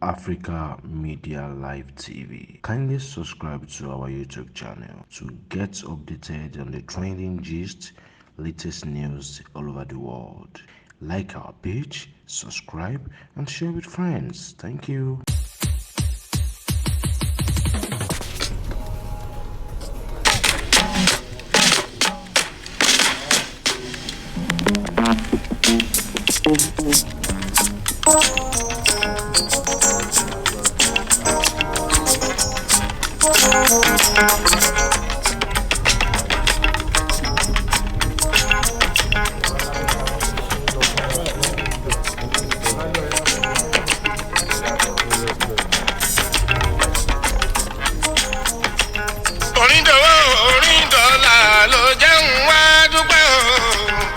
Africa Media Live TV. Kindly subscribe to our YouTube channel to get updated on the trending gist, latest news all over the world. Like our page, subscribe, and share with friends. Thank you. Oríndòwò oríndọ̀là ló jẹ́ ń wá dúpẹ́ o.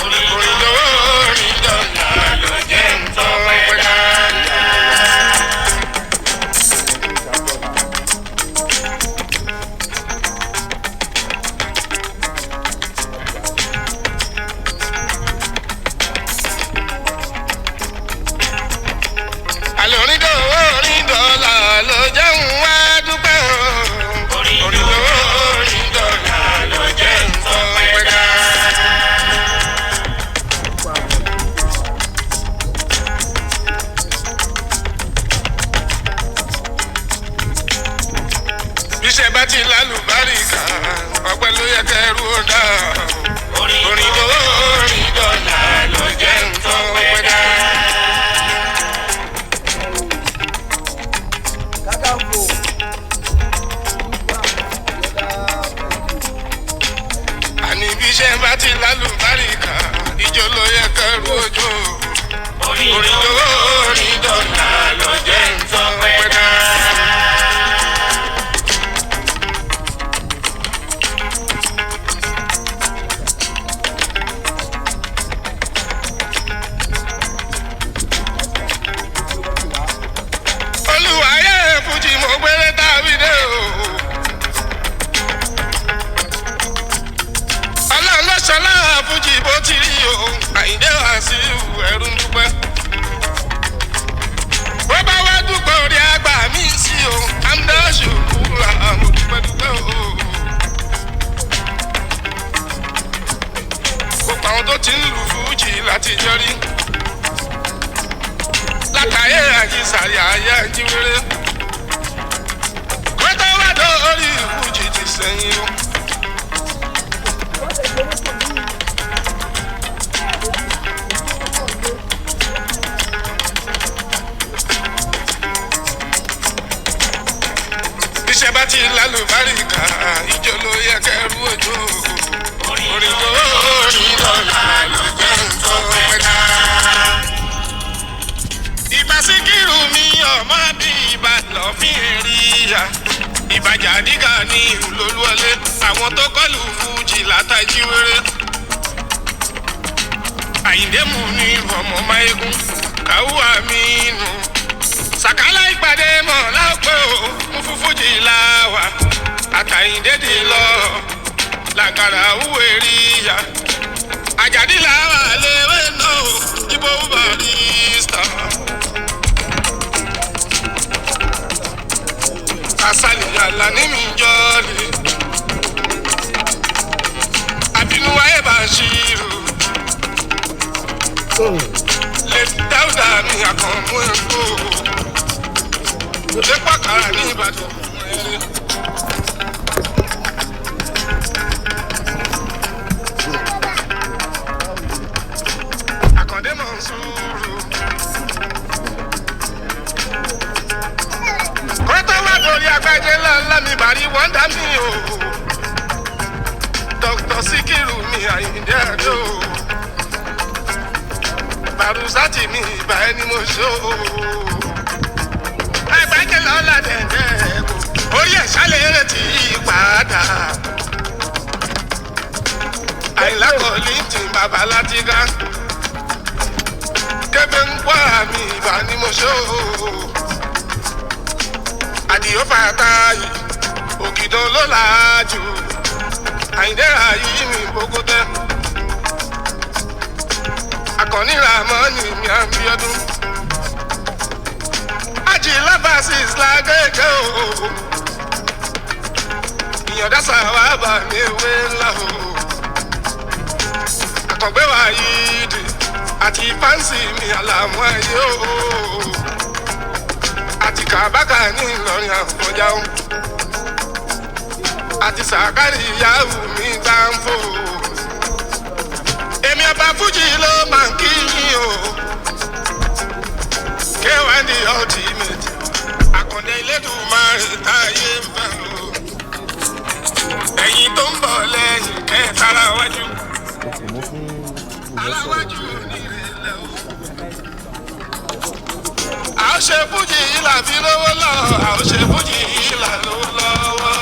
Oríndòwò oríndọ̀là ló jẹ́ ń tọpẹ́ dá. Àlọ́ oríndòwò oríndọ̀là ló jẹ́ ń wá dúpẹ́ o. Oríndòwò oríndọ̀là ló jẹ́ ń tọpẹ́ dá. Bíṣẹ́ bá ti lálùbáríkà, ọpẹ́ ló yẹ kẹrù ó dá. Oríndòwò oríndọ̀là ló jẹ́ ń tọpẹ́ dá. Kakanfò. Àní bíṣẹ́ bá ti lálùbáríkà, ìjọ ló yẹ kẹrù ojú. Oríndòwò oríndọ̀là ló jẹ́ ń tọpẹ́ dá. Olúwa yẹ fújì mo gbére tàbí dé o. Ọlọ́run ló ṣọlá fújì bó ti rí o. Àyìndé Wàsíù ẹrú ń dúpẹ́. Bó bá wá dúpẹ́ orí àgbà mi sí o. Amdáṣù kúra mo dúpẹ́ dúpẹ́ o. Gbogbo àwọn tó ti ń lu fújì látijọ́ rí. Látàyè àjísàrí ayé àjíwèrè. Kótó wá dórí fújì ti sẹ́yìn o. Iṣẹ́ bá ti lálùbáríkà, ìjọ ló yẹ kẹrù òjò. Orin tó orin dọ̀là ló jẹ́ nǹkan pẹ́ dá. Ìbà Síkírù mi ọmọ bí ìbà lọ́fín ríya. Ìbàjà dígà ní ìlólúwọlé, àwọn tó kọlù fújì látàjí wéré. Àyìndé mú ní ọmọ máyégún, kàwúwà mi nù. Sàkálà ìpàdé mọ̀ lápẹ́ o, mú fún fújì láwà. Àtàyìndé dì lọ, làkàrà òwe ríya. Àjàdí làwà léwé náà o, jíbó barista. Kasali Alani mi jọ́lẹ̀. Àbínú wáyé bá ṣírò. Lè dáúdà ní àkànmú ẹ̀kọ́. Lè pàkàrà ní Ìbàdàn. Àkàndé mọ̀ ń sùúrù. Kọ́tà wà lórí agbájé ńláńlá mi bàrí wọ́ndà mi o. Dr. Sikiru mi Àyìndé Àdó. Bàrúsátì mi ìbà ẹni mo ṣó. Agbájé lọ́la dẹ̀dẹ̀ kò. Orí ẹ̀ ṣálẹ̀ eré tí yí padà. Àyìnlá kò ní tì bàbá látìgá. Kébé ń wá mi ìbà ni mo ṣó àdìó fàtàyè ògìdàn ló làájú àyìndẹ́rà yìí mi bókótẹ́ akọni ramani mi àbíọdún Alájì Láfàsìs lágége o. Ìyọ̀dá sàwábà mi wé ńlá o. Àkàngbé wa yìí dì àti fáǹsì mi àlàmú ayé o. Àti kàbákà ní Ìlọrin Àfọ̀njá o. Àti sàkárì ìyáwó mi dáńfò. Èmi ọba Fújì ló máa ń kí yín o. K1 the ultimate. Àkàndé Elédùmarè táyé ń bẹ̀ o. Ẹ̀yin tó ń bọ̀ lẹ́yìn kẹtàlá wájú. Aláwájú ní ìrẹ̀lẹ̀ o. À ń ṣe Fújì yìí là fi lówó lọ. À ń ṣe Fújì yìí là lówó lọ́wọ́.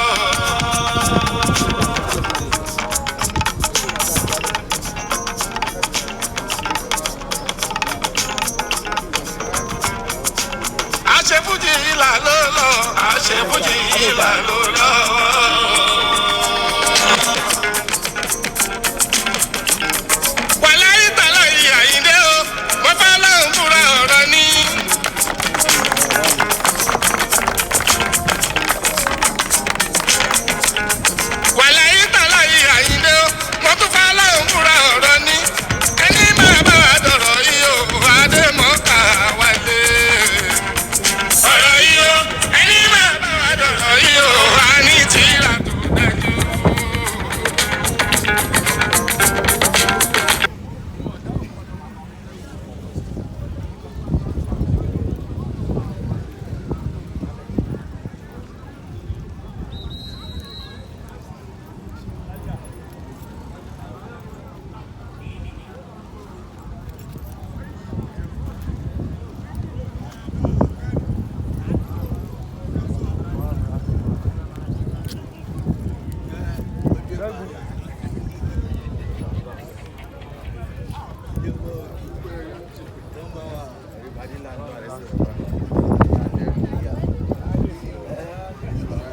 À ń ṣe Fújì yìí là lówó lọ. À ń ṣe Fújì yìí là lówó lọ́wọ́. Wàláyé tàlá ìyá ìdè o, mo fẹ́ lọ́hùn fúnra ọ̀rọ̀ ni. Wàláyé tàlá ìyá ìdè o, mo tún fẹ́ lọ́hùn fúnra ọ̀rọ̀ ni. Ẹni máa bá wa dọ̀rọ̀ yìí o, Adémọ́ká wálé. Ọ̀rọ̀ yìí o, ẹni máa bá wa dọ̀rọ̀ yìí o, a ní tìrà tó dájú.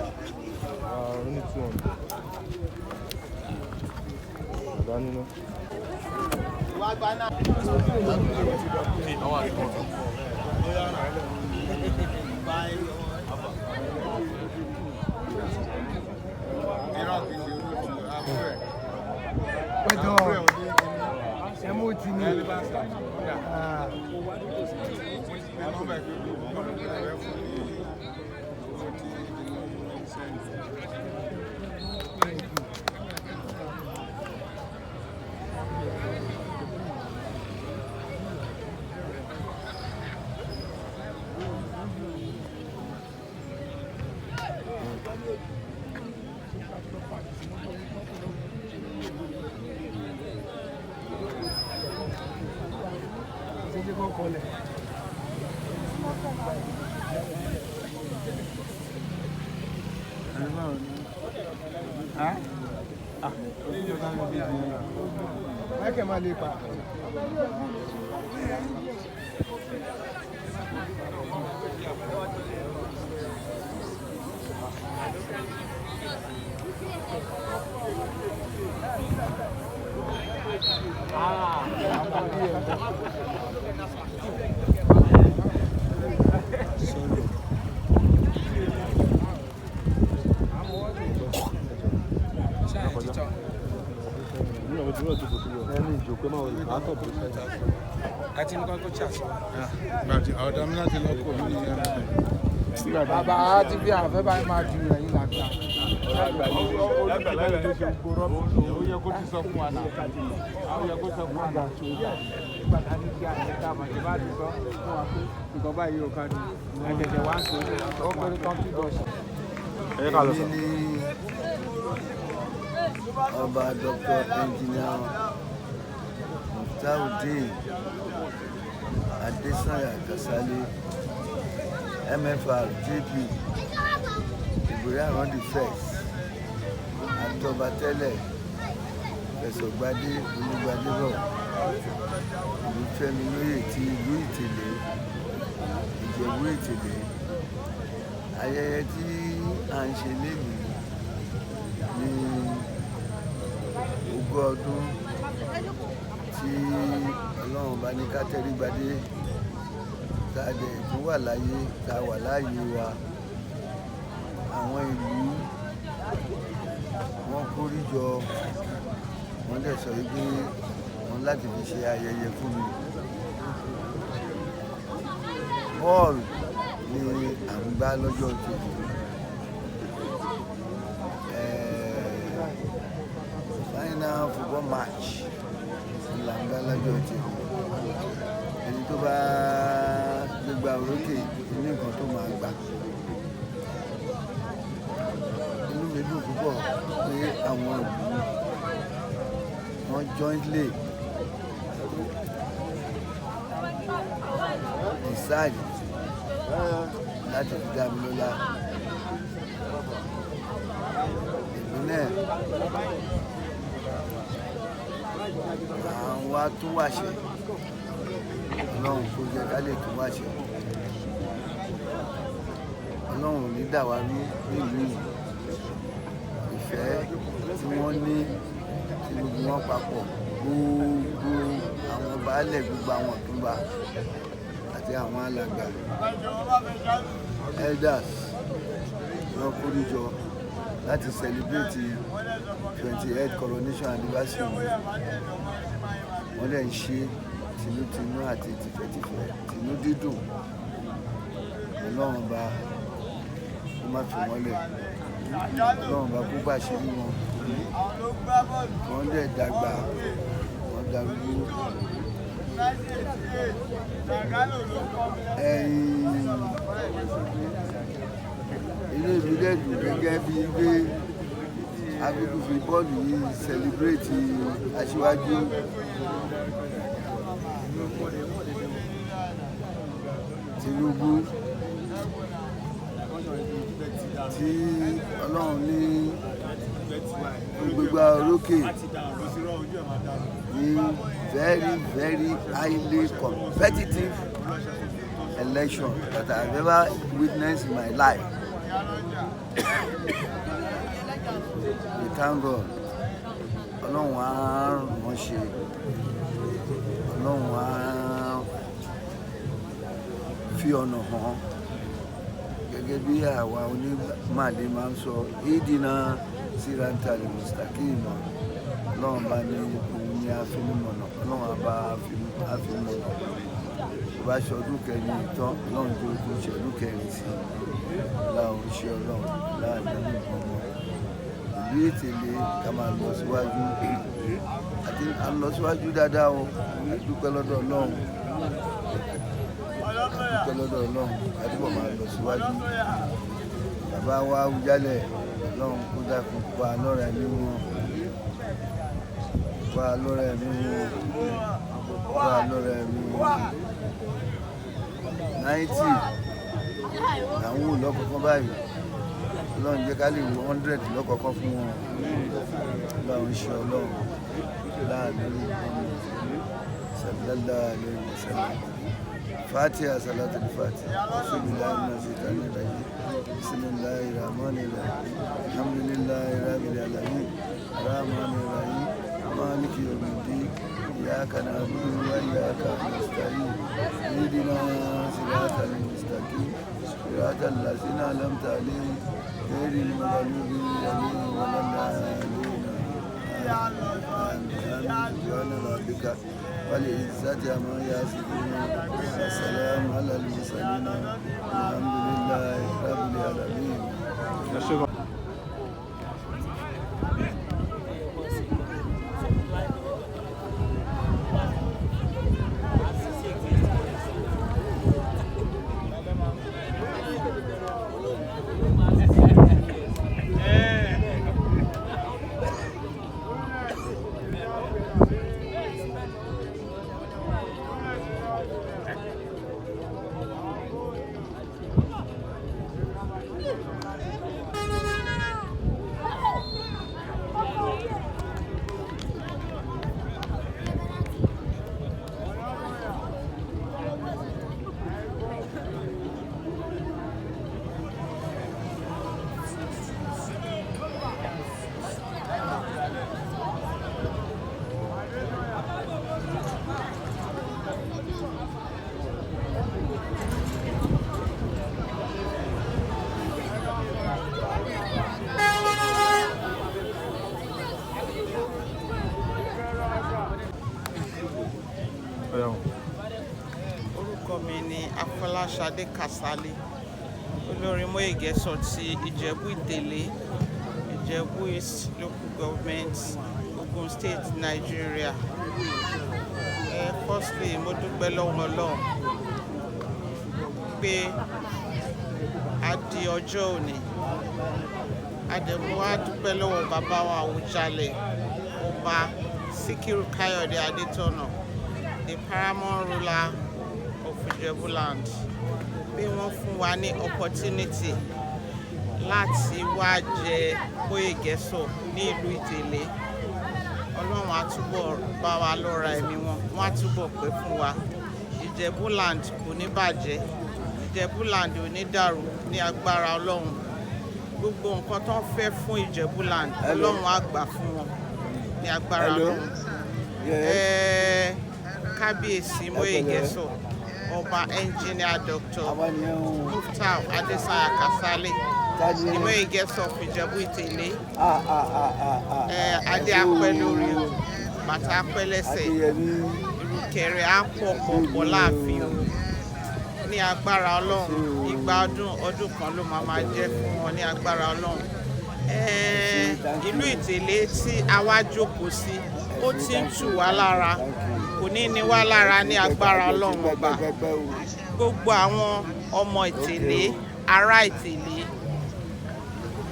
Only 200. Dání ná. Pẹ̀tọ́ ẹ̀mú ti ní. Ṣé kò kọlẹ̀? Michael máa lè pa. Ọ̀dọ́ mi láti lọ́kọ̀ mi ní ẹ̀rọ. Bàbá ti fi àfẹ́ báyìí máa ju ẹ̀yìn làgbà. Ó yẹ kó ti sọ fún wa náà. Ó yẹ kó sọ fún wa náà. Nígbà tá a ní kí àyè tá a mọ̀ ìbá ti sọ fún wa pé nǹkan báyìí ò ká ní. Àjẹjẹ wa ń sọ ó kéré tán kí bọ̀ sí. Èmi ni ọba Dr. Engineer Muftaudeen Adesanya Kasali, MFR JP, Ìgbòrí àwọn the first, Atọ́batẹ́lẹ̀, Fẹ̀sọ̀gbadé Olúgbadébọ̀, Olúfẹ́mi lóyè ti ìlú Ìtẹ̀lé, Ìjẹ̀bú Ìtẹ̀lé. Ayẹyẹ tí à ń ṣe lénìí ní ogún ọdún tí Ọlọ́run bá ní ká tẹrígbadé Tá a dẹ̀ tó wà láyé, tá a wà láàyè wa, àwọn ìlú wọn kórí jọ, wọ́n dẹ̀ sọ wípé wọ́n láti fi ṣe ayẹyẹ fún mi. Bọ́ọ̀lù ni à ń gbá lọ́jọ́ tòní. Final football match là ń gbá lọ́jọ́ tòní. Ẹni tó bá gbégbá orókè ní nǹkan tó máa gbà. Inú mi dùn púpọ̀ pé àwọn ìlú wọn jointly decide láti fi dá mi lọ́lá. Èmi náà à ń wá tún wá ṣe. Ọlọ́run kó jẹ́ ká lè tún wá ṣe. Ọlọ́run ò ní dà wá rú nílùú yìí. Ìfẹ́ tí wọ́n ní tí gbogbo wọn papọ̀, gbogbo àwọn baálẹ̀, gbogbo àwọn ọ̀túnba àti àwọn alàgbà elders lọ kórìjọ láti celebrate 28th coronation anniversary. Wọ́n dẹ̀ ń ṣe tinútinú àti tìfẹ́tìfẹ́, tinú dídùn. Ọlọ́run bá kó má fi wọ́n lẹ̀, Ọlọ́run bá kó bá ṣe rí wọn, wọ́n dẹ̀ dàgbà, wọ́n darúgbó. Ẹ̀yìn inú mi dẹ̀ dùn gẹ́gẹ́ bíi pé agbègbè fi bọ́ọ̀lù yìí celebrate aṣíwájú Tinubu tí Ọlọ́run ní gbégbá orókè ní very, very highly competitive election that I have ever witnessed in my life. We thank God. Ọlọ́run á ràn wọ́n ṣe. Ọlọ́run á fi ọ̀nà hàn gẹ́gẹ́ bí àwa onímàlẹ́ máa ń sọ ìdínà sírantàlì mùsítàkìmọ̀. Ọlọ́run bá ní òun ní àfinimọ̀nà, Ọlọ́run á bá àfinimọ̀nà. Tó bá ṣe ọdún kẹrin ìtàn, Ọlọ́run tó tún ṣe ọdún kẹrin sí láwọn ṣe Ọlọ́run láàrin ọmọ ìlú Ètèlé ká máa lọ síwájú àti à ń lọ síwájú dáadáa o. A dúpẹ́ lọ́dọ̀ Ọlọ́run, a dúpẹ́ lọ́dọ̀ Ọlọ́run, a túbọ̀ máa lọ síwájú. Bàbá wa Awùjalẹ̀, Ọlọ́run kó dákun pa lọ́rẹ̀ ẹ̀mí wọn, pa lọ́rẹ̀ ẹ̀mí wọn, pa lọ́rẹ̀ ẹ̀mí wọn. 90 làwọn ò lọ́kọ̀ọ́kọ́ báyìí. Ọlọ́run jẹ́ ká lè wo 100 lọ́kọ̀ọ́kọ́ fún wọn. Ọlọ́run ṣe Ọlọ́run láàánú sallallahu alaihi wasallam. Fatiha salatul Fatiha. Bismillahi minash rajim. Bismillahir rahmanir rahim. Alhamdulillahi rabbil alamin. Arrahmanir rahim. Maliki yawmiddin. Iyyaka na'budu wa iyyaka nasta'in. Ihdina siratal mustaqim. Siratal ladzina an'amta alaihim ghayril maghdubi alaihim waladdallin. آمين. سبحان ربك والعزة عما يصفون والسلام على المرسلين، الحمد لله رب العالمين. Fọláṣadé Kàsálí, olórin Mọ́yẹ̀gẹ́sọ̀ ti Ìjẹ̀bú Ìtẹ̀lé, Ìjẹ̀bú East Local Government, Ogun State, Nigeria. Firstly, mo dúpẹ́ lọ́wọ́ Ọlọ́run pé a di ọjọ́ òní. A dẹ̀ mú wá dúpẹ́ lọ́wọ́ bàbá wa Àwùjalẹ̀, Ọba Síkírù Káyọ̀dé Adétọ̀nà, the paramount ruler of Ijebuland, bí wọ́n fún wa ní opportunity láti wá jẹ Gbóyègẹ́sọ̀ ní ìlú Ìtẹ̀lé. Ọlọ́run á túbọ̀ bá wa lọ́ra ẹ̀mí wọn, wọ́n á túbọ̀ pẹ́ fún wa. Ìjẹ̀bú-land kò ní bàjẹ́, Ìjẹ̀bú-land ò ní dàrú ní agbára Ọlọ́run. Gbogbo nǹkan tó ń fẹ́ fún Ìjẹ̀bú-land, Hello. Ọlọ́run á gbà fún wọn ní agbára Hello. Ọlọ́run. Yes. Kábíyèsí Mọ́yẹ̀gẹ́sọ̀, Ọba Engineer Doctor Àwa nìyẹn o. Muftau Adesanya Kasali, Tani ẹ? Mọ́yẹ̀gẹ́sọ̀ of Ìjẹ̀bú Ìtẹ̀lé. Ah, ah, ah, ah, ah. Adé apẹ́ lórí o, bàtà apẹ́ lẹ́sẹ̀, Adéyẹmí. ìrùkẹ̀rẹ̀ á pọ̀ pọ̀ pọ̀ láàfin o. Ní agbára Ọlọ́run, ìgbà ọdún ọdún kan ló máa máa jẹ́ fún wọn ní agbára Ọlọ́run. Ìlú Ìtẹ̀lé tí a wá jókòó sí, ó ti ń tù wá lára, kò ní ní wá lára ní agbára Ọlọ́run Ọba. Gbogbo àwọn ọmọ Ìtẹ̀lé, ará Ìtẹ̀lé,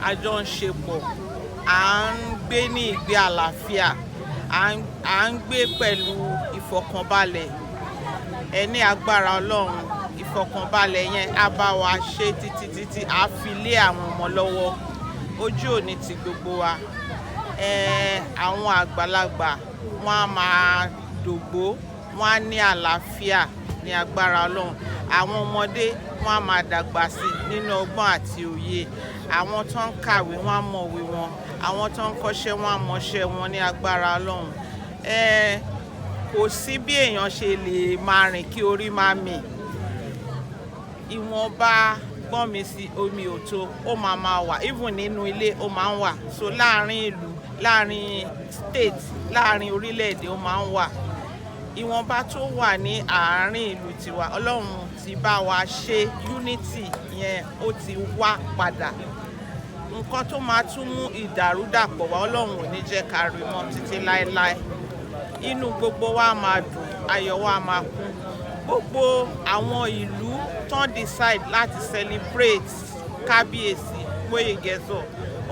a jọ ń ṣe pọ̀, à ń gbé ní ìgbé àlàáfíà, à ń gbé pẹ̀lú ìfọ̀kànbalẹ̀. Ẹ ní agbára Ọlọ́run, ìfọ̀kànbalẹ̀ yẹn á bá wa ṣe títí títí á fi lé àwọn ọmọ lọ́wọ́. Ojú òní ti gbogbo wa. Àwọn àgbàlagbà wọ́n á máa dògbó, wọ́n á ní àlàáfíà ní agbára Ọlọ́run. Àwọn ọmọdé wọ́n á máa dàgbà sí nínú ọgbọ́n àti òye. Àwọn tó ń kàwé wọ́n á mọ̀wé wọn, àwọn tó ń kọ́ṣẹ́ wọ́n á mọṣẹ́ wọn ní agbára Ọlọ́run. Kò sí bí èèyàn ṣe lè máa rìn kí orí máa mì. Ìwọ̀nba gbọ́n mi sí omi ò tó, ó máa máa wà, even nínú ilé ó máa ń wà. So láàárín ìlú, láàárín state, láàárín orílẹ̀-èdè ó máa ń wà. Ìwọ̀nba tó wà ní àárín ìlú tiwa, Ọlọ́run ti bá wa ṣe unity yẹn, ó ti wá padà. Nǹkan tó máa tún mú ìdàrúdàpọ̀ wá, Ọlọ́run ò ní jẹ́ ká rí mọ́ títí láéláé. Inú gbogbo wa máa dùn, ayọ̀ wa máa kún. Gbogbo àwọn ìlú tán decide láti celebrate Kábíyèsí Gbóyègẹ́sọ̀,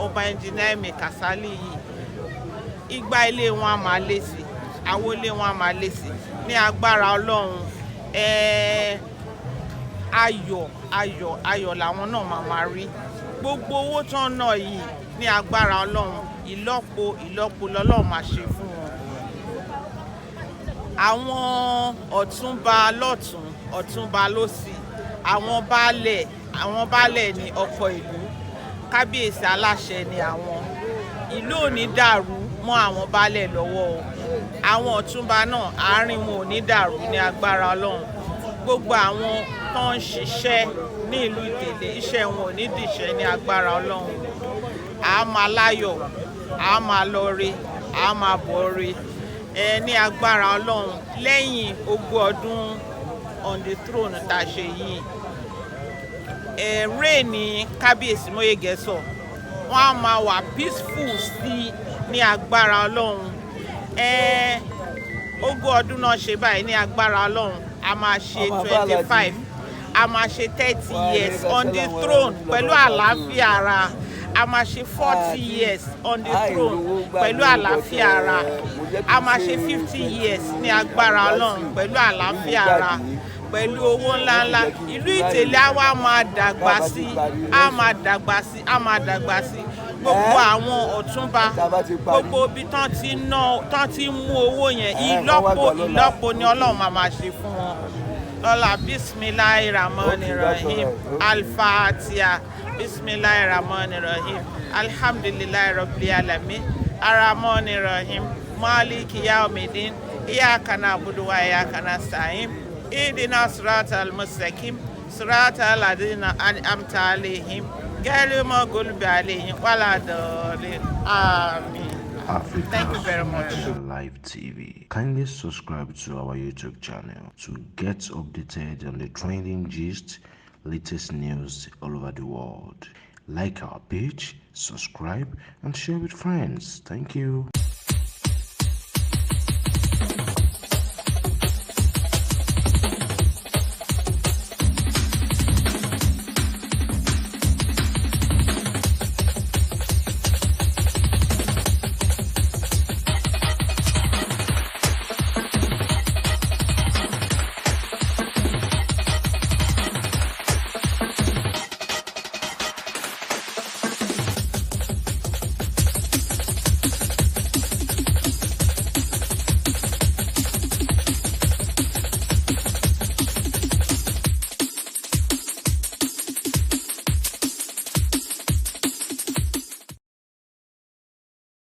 Ọba Engineer M.A. Kasali yìí, igba ilé wọn á máa lé sí, àwo ilé wọn á máa lé sí ní agbára Ọlọ́run. Ayọ̀ ayọ̀ ayọ̀ làwọn náà máa máa rí. Gbogbo owó tán ná yìí ní agbára Ọlọ́run, ìlọ́po ìlọ́po lọ́lọ́run máa ṣe fún wọn. Àwọn ọ̀túnba lọ́tùn, ọ̀túnba lósì, àwọn baálẹ̀, àwọn baálẹ̀ ní ọkọ̀ ìlú, kábíyèsí aláṣẹ ni àwọn. Ìlú ò ní dàrú mọ́ àwọn baálẹ̀ lọ́wọ́ o. Àwọn ọ̀túnba náà, àárín wọn ò ní dàrú ní agbára Ọlọ́run. Gbogbo àwọn tó ń ṣiṣẹ́ ní ìlú Ìtẹ̀lé, iṣẹ́ wọn ò ní dìṣẹ́ ní agbára Ọlọ́run. A máa láyọ̀, a máa lọ re, a máa bọ̀ re. Ní agbára Ọlọ́run, lẹ́yìn ogún ọdún on the throne tá a ṣe yìí, reign ní Kábíyèsí Mọ́yẹ̀gẹ́sọ̀, wọ́n á máa wà peaceful sí ní agbára Ọlọ́run. Ogún ọdún náà ṣe báyìí ní agbára Ọlọ́run, a máa ṣe Ọmọ bá 25, Alhaji. a máa ṣe 30 Wà á years rí on the bàtà throne làwọn pẹ̀lú ọlọ́run àlàáfíà ara. A máa ṣe 40 years on the throne pẹ̀lú àlàáfíà ara. A máa ṣe 50 years ní agbára Ọlọ́run pẹ̀lú àlàáfíà ara, pẹ̀lú owó ńláńlá. Ìlú Ìtẹ̀lé á wá máa dàgbà sí, á máa dàgbà sí, á máa dàgbà sí. Gbogbo àwọn ọ̀túnba, gbogbo ibi tán ti ná, tán ti mú owó yẹn, ìlọ́po ìlọ́po ni Ọlọ́run máa máa ṣe fún wọn. Lọ́la bisimilahi rahman rahim, alfatia bisimilahi rahman rahim, alhamdulilahi rabbil alamin, arahman rahim, maliki yaumidin, iyaka na'budu wa iyaka nasta'in, idina sirata almustaqim, sirata alladhina an'amta alaihim, ghayril maghdubi alaihim wala dallin. Amin. Africa Thank you very much. Media Live TV. Kindly subscribe to our YouTube channel to get updated on the trending gist, latest news all over the world. Like our page, subscribe, and share with friends. Thank you.